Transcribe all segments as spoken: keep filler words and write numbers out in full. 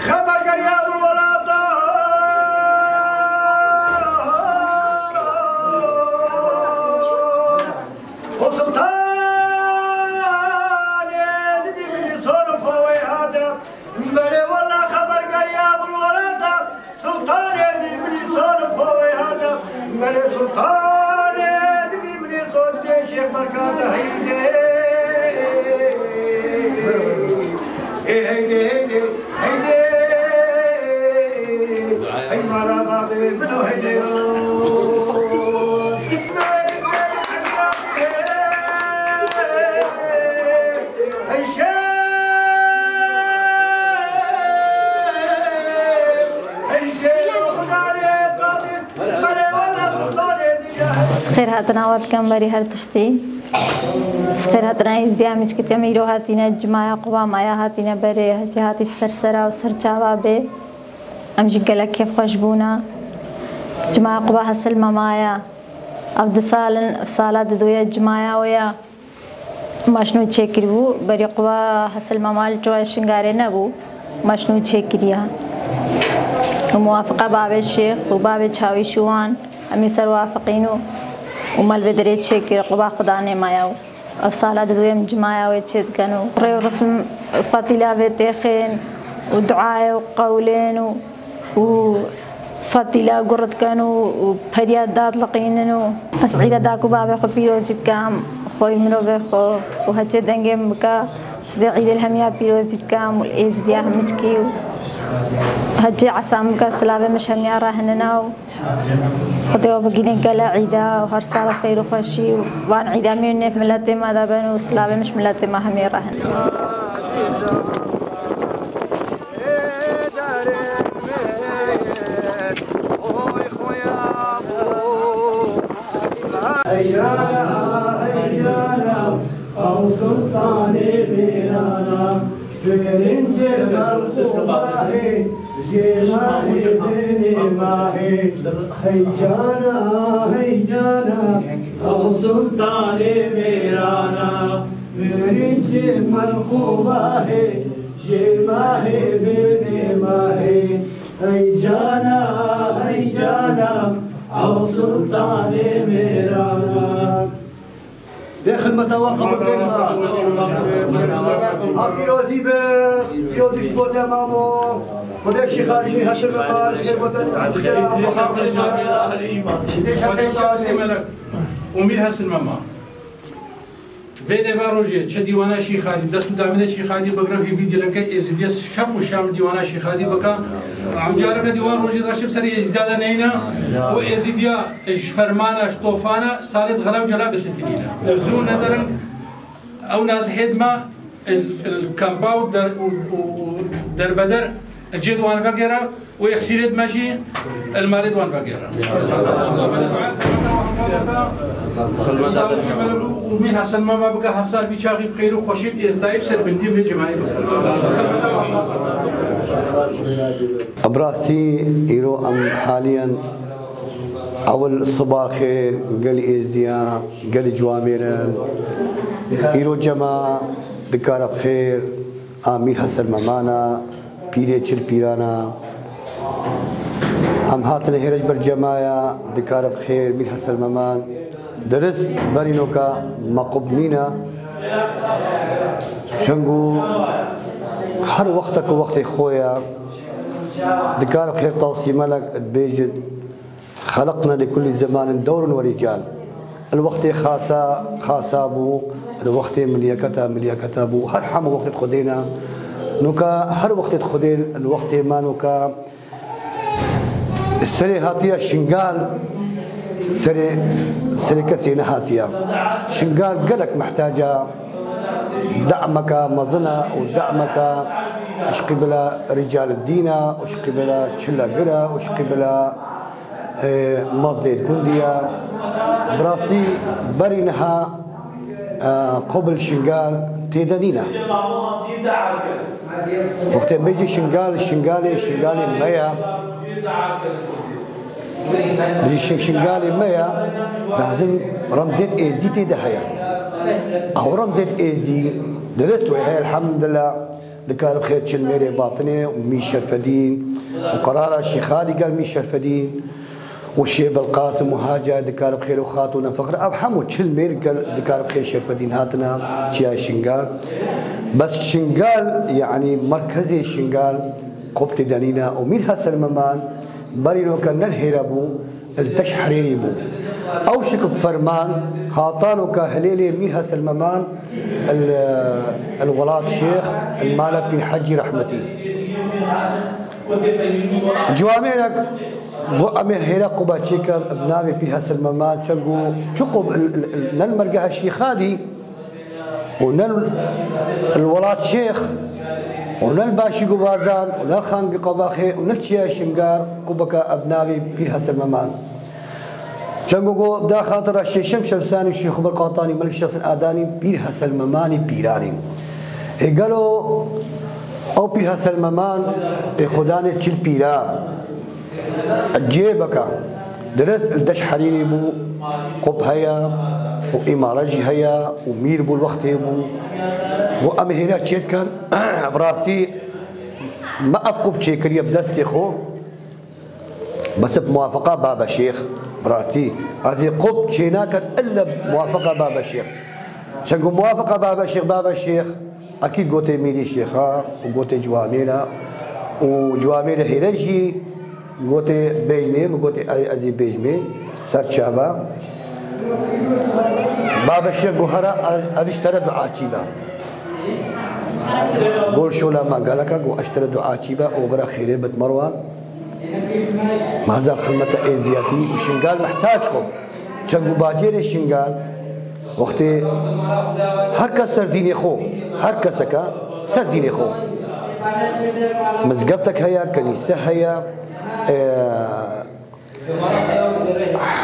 Xebergeriya welata û Sultanê didî min îsor û xwe wê hate. Belê wela xebergeriya welata Sultanê didî min îsor û xwe wê hate. Belê Sultanê didî min îsor dê şêx berkate heydê. Ê heydê, heydê, heydê. Hey mala babê min o heydê. Hey şêr, hey şêr, Xudanê Qadir, belê wela Xudanê dî. Ez xêr hatina we dikim berî her tiştî. Ez xêr hatina Êzdiya Mîçkî dikim. Îro hatîne cimaya Quba maya hatîne berê, hecî hatî ser sera û ser çava bê. Em jî gelek kêfxweş bûne. Cimaya Quba Hesil Mema ye. Ev du sal in, sala didoye cimaya wê ye. Maşnû çêkiribû, berî Quba Hesil Mema li Çoya Şingarê nebû, maşnû çêkiriye. Û muwafiqa babê şêx û babê çawîş û wan, em ê ser wafiqîn û, û me li vê derê çêkir, Quba Xudanê maya û ev sala didoye em cimaya wê çêdikin û rê û risim fetîla vê têxên û duayê û qewlên û û fetîla gur dikin û, û periya dadiqînin û ez îda dayik û bavê xwe pîrozî dikim, xwey mirovê xwe û heçê dengê min bike, ez vê îdê li hemiya pîrozî dikim û li Êzidiya hemiçkî û heçê esa min bike, silavê min ji hemiya re hinina û Xwedê we bigihîne gele îda û her sala xêr û xweşî û van îda mîn nêv miletê me de bin û silavê min ji miletê me hemî re hene. Heyjana, heyjana, ew sultanê mêrana, bêrîn cê merhûbahê, cê mahê bênê mahê. Heyjana, heyjana, ew sultanê mêrana, bêrîn cê merhûbahê, cê mahê bênê mahê. Hey cana, hey cana, ew sultanê mêrana. Vê xidmeta we qebûl bê. Ha pîrozî be, pîrozî ji bo te mamo. Xwedê şîxalî min heşir be, xêr bo te. Xwedê şîxalî min. Û Mîr Hesin Mema. Vê nêva rojê çi dîwana Şîxalî, dest û damêna Şîxalî bigre, hîvî dileke Êzidiyê şev û şam dîwana Şîxalî bike. Û careke dîwan rojê de şib serê Êzidiya de neyne. Û Êzidiya ji fermana, ji tofana, salê di xela û cela bisitilîne. Û zû nederin ew nazihêd me, il, il kampa û der, û, û, û derbeder Cê di wan vegere û exîrêd me jî li malê di wan vegere. Û Mîr Hesen Mema bike her sal vî çaxî bi xêr û xweşî bi êzdayî bi ser bindî vê cimayê bike. Bi rastî îro em haliyen ewil siba xêr, gelî êzdiya, gelî ciwamêrin. Îro cema dikare bi xêr. A Mîr Hesen Memana, pîrê çil pîrana. Em hatine hêre ji ber cemaya, dikare bi xêr Mîr Hesen Meman. Dirist berî noka me qub nîne. Çengo her wexte ku wextê xwe ye, dikar xêr Tawsî Melek dibêjit, "Xeleqna li kulli zemanin dewrun we rîcal." Li wextê xasa, xasa bû, li wextê miliyeketa, miliyeketa bû. Her hemû wextê Xwedê ne. Nuka her wextê Xwedê, li wextê me nuka serê hatiye Şingal, serê, serê kesê nehatiye. Şingal gelek mehtaca dameke mezin e û dameke ji qîbila rîcalidîn e û ji qîbila çilegir e û ji qîbila, e, mezdê gundî ye. Bi rastî berî niha, e, qubl Şingal tê de nîne. Wextê bêjî Şingal, Şingalê, Şingalê me ye. Bêjî Şin-, Şingalê me ye, lazim remzêt êzdî tê de heye. Ew remzêt êzdî, dirist wê heye, elhamdulillah. Dikar bi xêr Çilmêrê Batinê û Mîr Şerfedîn û qerara Şîxalî gel Mîr Şerfedîn û Şêbel Qasim û Hacer dikar bi xêr û Xatûna Fexr, ev hemû Çilmêr gel dikar bi xêr Şerfedîn hatine çiya Şingal. Bes Şingal, yanî merkezê Şingal, qubtê denîne û Mîr Hesen Meman berî noke ne li hêre bû, li Deş Herêrê bû. Ew şik bi ferman hatanoka hilêlê Mîr Hesen Meman li, li Welat Şêx, li mala Pîr Hecî rehmetî. Ciwamêrek got, em ê hêre quba çêkin bi navê Pîr Hesen Meman, çengo çi qub li, li, li, ne li mergeha Şîxalî, û ne li Welat Şêx, û ne li Başî Gubazan, û ne li Xangî Qabaxê, û ne li çiya Şingal, qubeka bi navê Pîr Hesen Meman. Çengo got, da xatira Şêşem Şemsanî, Şêxubir Qatanî, Melik Şexsin Adanî, Pîr Hesen Memanî pîranî. Ê gelo ew Pîr Hesen Meman ê xudanê çil pîra? Cêbeke dirist li Deş Herîrê bû, qub heye û îmare jî heye û mîr bû li wextê bû. Got, em ê hêra çê dikin, bi rastî me ev qub çêkiriye bi destê xwe, bes bi muwafeqa Baba Şêx, bi rastî ez ê qub çênakin illa bi muwafeqa Baba Şêx. Çengo muwafeqa Baba Şêx, Baba Şêx, Ekîd gotê mîrî şêxa û gotê ciwamêra û ciwamêra hêre jî gotê bêjmê, min gotê ez, ez ê bêjmê, ser çava. Baba Şêx got, hera ez, ez ji te re duaçî be. Gor şola me geleka got, ez ji te re duaçî be, obera xêrê bit merwa. Mazel xizmeta êzdiyatî û Şingal mehtac xwe bû. Çengo bacêrê Şingal, wextê her kes ser dînê xwe, her keseke ser dînê xwe. Mizgeftek heye, kenîse heye, e,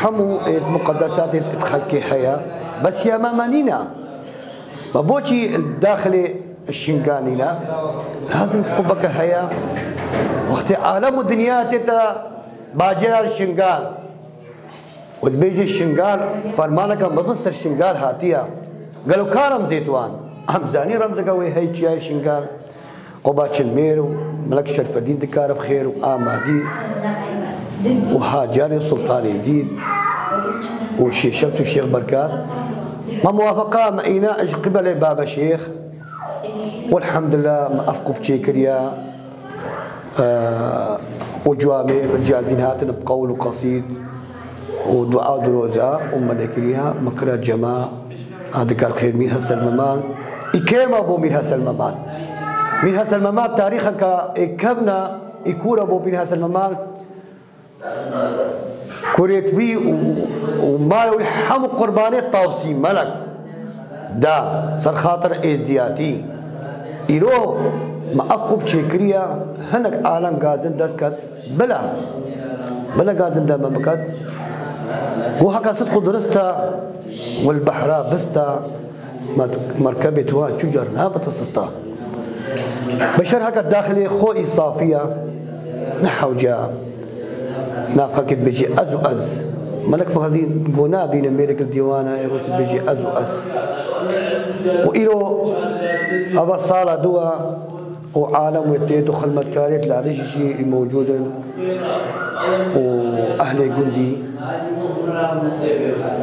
hemû, e, muqedesatê xelkê heye. Bes ya me me nîne. Me boçî daxilê Şingal nîne? Lazim qubeke heye. Wextê alem û dinya tête bacêra Şingal. Û dibêje Şingal, fermaneke mezin ser Şingal hatiye. Gelo ka remzêt wan? Em zanî remzeke wê hey çiyayê Şingal. Quba Çilmêr û Melek Şerfedîn dikare bi xêr û Amadî û Hacanê Sultan Êzîd û Şêşems û Şêx Berkat. Me muwafeqa me îna ji qibelê Baba Şêx. Welhamdulillah me ev qub çêkiriye. Û ciwamê ricaldîn hatin bi qewl û qesîd û dua û diroza û me nekiriya, me kira cema, a dikar xêr Mîr Hesen Meman. Î kêma bo Mîr Hesen Meman. Mîr Hesen Meman tarîxeka ê kevna, î kûra bo Mîr Hesen Meman. Kurêt wî û, û mala wî hemû qurbanê Tawsî Melek da ser xatir êzdiyatî. Îro me ev qub çêkiriye, hinek alem gazin dest ket, bila, bila gazin deme biket. Got heka sidq û durist e, wil behra bist e, Mer-, merkebê tu wan çû car nabite sista. Beşer heke daxilê xwe î safî ya, ne hewce ya. Nav xelkê dibêjî ez û ez. Melek Fexredîn go nabîne mêrek li dîwana ê roj dibêjî ez û ez. Û îro eva sala dû e û alem wê têt û xilmetkarê Lalij jî mewcûd in. û ehlê gundî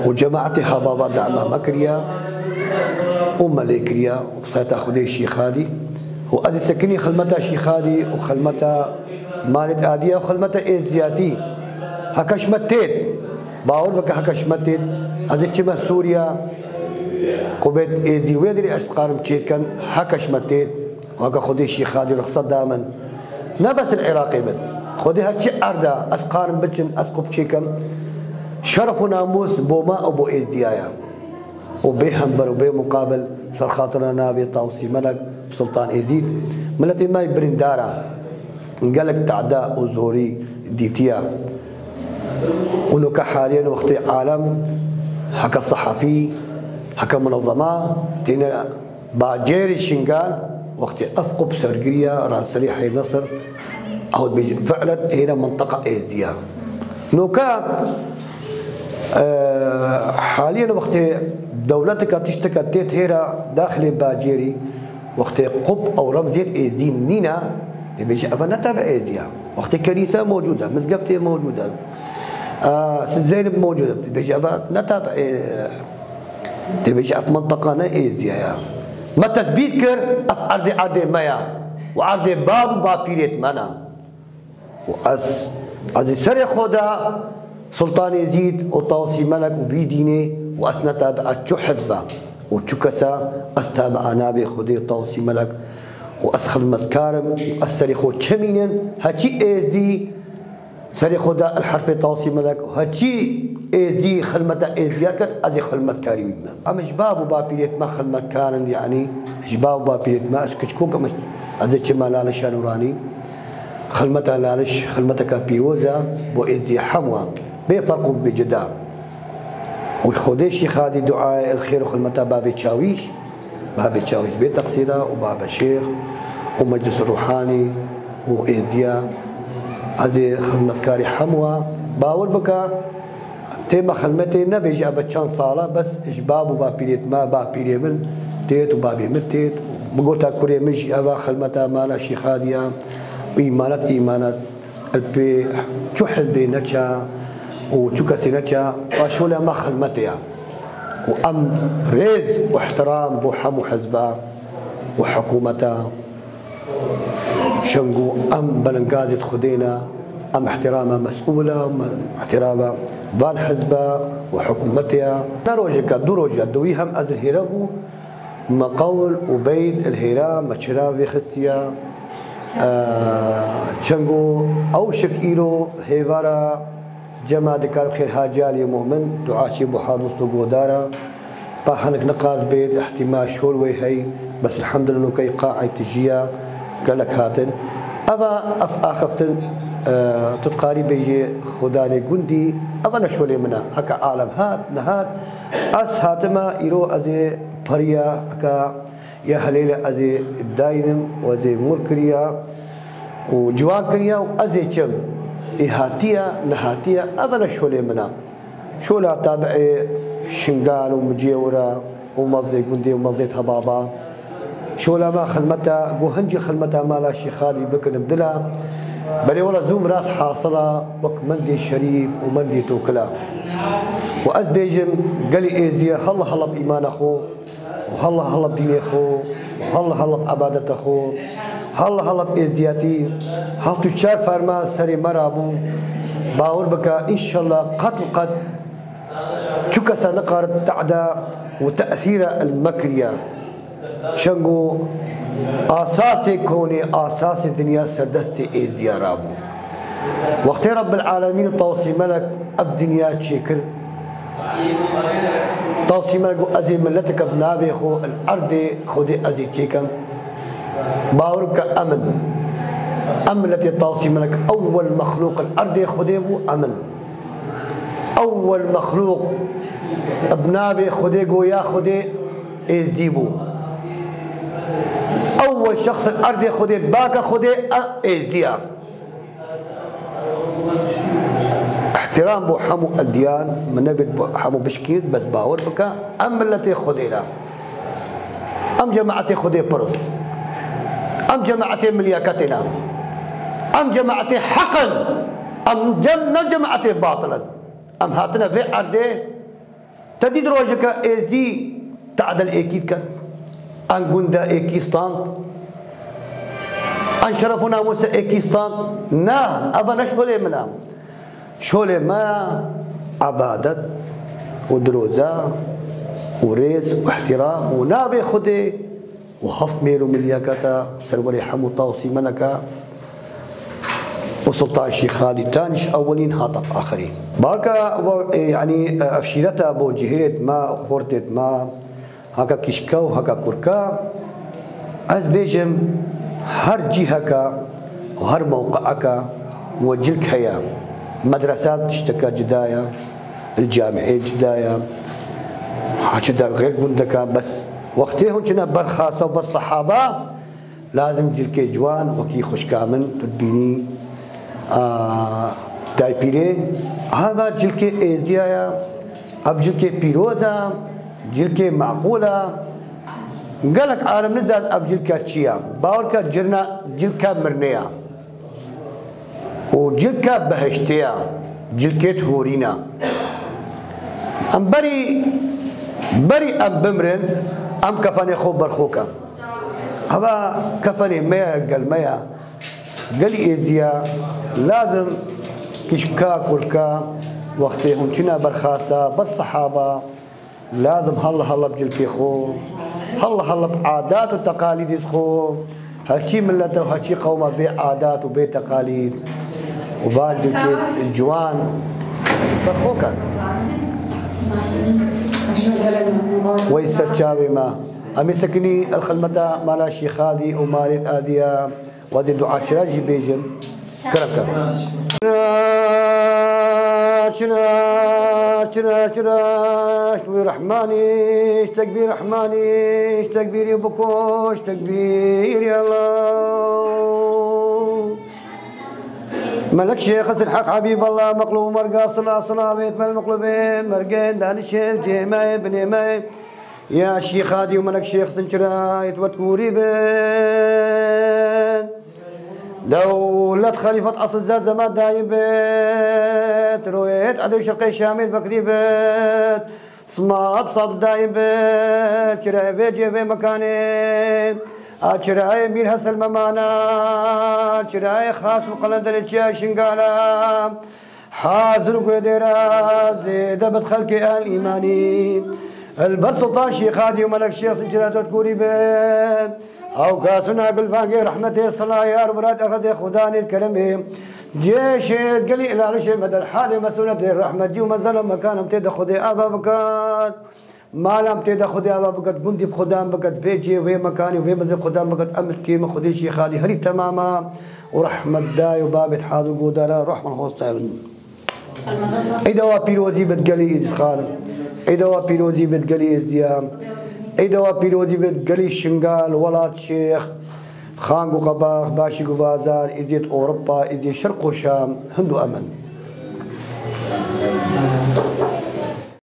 û cemaetê ha bava dema me kiriye. û me lê kiriya û bi sayeta Xwedê Şîxadî û ez ê sekinî xilmeta Şîxadî û xilmeta malêt adiya û xilmeta êzdiyatî. Heke ji me têt, bawer bike heke ji me têt, ez ê çime Sûriya, qubet êzdî wê dirê ez dikarim çêdikim, heke ji me têt, weke Xwedê Şîxadî rixset da min. Ne bes li Iraqê bit. Xwedê her çi erda ez karim biçim, ez qub çêkim. Şeref û namûs bo me û bo êzdiya ye. Û bê hember û bê muqabil ser xatira navê Tawsî Melek, Sultan Êzîd, miletê me yê birîndar e. Gelek tehda û zorî dîtiye. Û noke haliyen wextê alem heke sehefî, heke munezema têne bacêrê Şingal, wextê ev qub sergiriya Ranserî Heyr Nesir, ew dibêjin fi'len hêra minteqa êzdiya. Noke, e, haliyen wextê dewleteka tişteka têt hêra daxilê bacêrî, wextê qub ew remzêt êzdî nîne, dibêje eva ne tabe êzdiya. Wextê kenîse mewcûd e, mizgeftê mewcûd e, e, Sid Zeyneb mewcûd e, dibêje eva ne tabe ê-, Dibêje ev minteqa ne êzdiya ya. Me tesbît kir, ev erdê erdê me ya. Û erdê bab û bapîrêt me ne. Û ez, ez ê serê xwe de Sultan Êzîd û Tawsî Melek û vî dînê û ez ne tabi'a çu hizba û çu kesa, ez tabi'a navê Xwedê Tawsî Melek û ez xilmetkarim û ez serê xwe çemînim, heçî êzdî Serê xwe da el herfê Tawsî Melek û heçî êzdî xilmeta êzdiyat ket, ez ê xilmetkarî wî bime. Em ji bab û bapîrêt me xilmetkar in, yanî ji bab û bapîrêt me, ez kiçkok im, ez ê çima Laliş ya Nûranî. Xilmeta Laliş, xilmeteka pîroz e, bo êzdiyê hemû e. Bê ferq û bê cida. Û Xwedê Şîxadî duayê el xêr û xilmeta babê Çawîş, Babê Çawîş bê teqsîra û Babe Şêx û Meclis Ruhanî û Êzdiya, ez ê xizmetkarê hemû a. Bawer bike, tê me xilmetê nebêje eve çend sal e, bes ji bab û bapîrêt me, bapîrê min têt û babê min têt. Min gota kurê min jî eva xilmeta mala Şîxadiya û îmanet îmanet. Li pê çu hizbê neça û çu kesê neça, paşola me xilmetê ya. Û em rêz û ihtiram bo hemû hizba û hikûmeta. Çengo em belengazê Xwedê ne, em ihtirama mesûla, em ihtirama van hizba û hikûmetê ya. Ne rojeka, du roja, dûyî hem ez li hêra bû, me qewl û beyt li hêra me çira vêxistiya. Çengo ew şik îro hêvara cema dikar xêr haciyalê momin, dua çê bo ha dost û godara. Pa hinek niqard bêt, ihtimal şol wey hey, bes elhamdülillah nokey qaey tijiya gelek hatin. Eva ev axiftin, tu dikarî bêjê xudanê gundî, eva ne şolê min e. Heke alem hat, nehat, ez hatima îro ez ê periya, heke Ya helêle ez ê daynim û ez ê mûr kiriya û ciwan kiriya û ez ê çim. Ê hatiye, nehatiye, ev e ne şolê min e. Şola tabi'ê Şingal û Micêwira û mezê gundê û mezê tebaba. Şola me xilmeta, go hin jî xilmeta mala Şîxalî bikin bi dila. Belê wela zû miras hasila wek mendê şerîf û mendê tokila. Û ez bêjim, gelî êzdiye hela hela bi îmana xwe, û hela hela bi dînê xwe, û hela hela bi ebadeta xwe, hela hela bi êzdiyatî, heft û çar ferman serê me rabû. Bawer bike, înşallah qet û qet çu kesa niqarit tehda û tesîra li me kiriya. Çengo asasê konê, asasê dinya serdestê êzdiya rabû. Wextê Rebbil Alemîn û Tawsî Melek ev dinya çêkir, Tawsî Melek got, ez ê mileteke bi navê xwe li erdê Xwedê ez ê çêkim. Bawer bike, em in. Em miletê Tawsî Melek ewwel mexlûq li erdê Xwedê bû, em in. Ewwel mexlûq bi navê Xwedê, goya Xwedê êzdî bû. Ewwel şexs li erdê Xwedê, baka Xwedê, e, êzdiya. Îhtiram bo hemû eldiyan, min nebêt bo hemû bişkîn, bes bawer bike, em miletê Xwedê ne. Em cemaetê Xwedê pirs. Em cemaetê milyaketê ne. Em cemaetê heq in. Em cem-, ne cemaetê batil in. Em hatine vê erdê, te dît rojeke êzdî te'dil êkî dikin. An gunda êkî stand, an şeref û namûsa êkî stand. Na, eva ne şolê min e. Şolê me ebadet û diroze û rêz û îhtîram û navê Xwedê û heft mêr û milîyeketa serwerê hemû tawsî meleka û Sultan Şîxalî tanî ji ewilîn hata axirîn. Barka we, e, yanî, e, ev şîreta bo cihêrêt me û xortêt me, haka kişka û haka kurka, ez bêjim, her cîheka û her mewqeeka we cilk heye. Medresa tişteka cuda ye, li camiyê cuda ye, haçî de xêr gundeka, bes wextê hûn çine ber xasa û ber sehaba, lazim cilkê ciwan, wekî xwişka min, tu dibînî, a, daypîrê, eva cilkê êzdiya ye, ev cilkê pîroz e, cilkê meqûl e. Gelek alem nizan ev cilka çi ye. Bawer ke cirna, cilka mirinê ye. Û cilka behiştê ye, cilkê horîn e. Em berî, berî em bimrin, em kefenê xwe ber xwe kin. Eva kefenê me ye, gel me ye. Gelî êzdiya, lazim kişka kurka, wextê hûn çine ber xasa, ber sehaba, lazim halla halla bi cilkê xwe, halla halla bi adat û teqalîdê xwe, herçî millet e û herçî qewma bê adat û bê teqalîd û van cilkê ciwan bi xwe kin. Wey ser çavê me. Em ê sekinî el xilmeta mala Şîxadî û malêt Adiya. Wazê dua çira jî bêjin. Kerem ke. Çira, çira, çira, çira, ji wî Rehmanî, ji tekbîr Rehmanî, ji tekbîrî biko, ji tekbîrî Allah. Melek Şêx Hesin Heq Habîb Allah, meqlûb merga sila sila bêt, mel meqlûbên mergên danişên cê me, binê me. Ya Şîxadî û Melek Şêx Sinçira yê wet kûrî bin. Dewlet Xelîfet Esil Zerzemat dayî bit. Royet Edê Şirqê Şamê Bekrî bit. Sima Ebsat dayî bit. Çirayê vê cê vê mekanê. A çirayê Mîr Hesel Memana. Çirayê Xas û Qelenderê Çiya Şingala. Hazir û guhêdêra zêde bit xelkê ehl îmanî. Li ber Sultan Şîxadî û Melek Şêx Sinçira dot kûrî bin. Ew kasûna gulvangê rehmetê sila yar birat erxedê Xudanê keremê. Cêşê gelî îlalişê me derhalê mesûnetê rehmetî û mezela mekan em tê de Xwedê ava bikat. Malam tê de Xwedê ava biket, gundî bi Xudan biket, vê cê, vê mekanê, vê mezê Xudan biket, em kê me Xwedê Şîxadî herî temama û rehmet dayê û babêt hazir û guhêdara rehman hosta bin. Eyda wa pîrozî bit gelî Îzîdxan. Eyda wa pîrozî bit gelî Êzdiya. Eyda wa pîrozî bit gelî Şingal, welat Şêx, Xang û Qebax, Başî Gubazan, Îzîd Ewropa, Îzîd Şerq û Şam, Hind û Emen.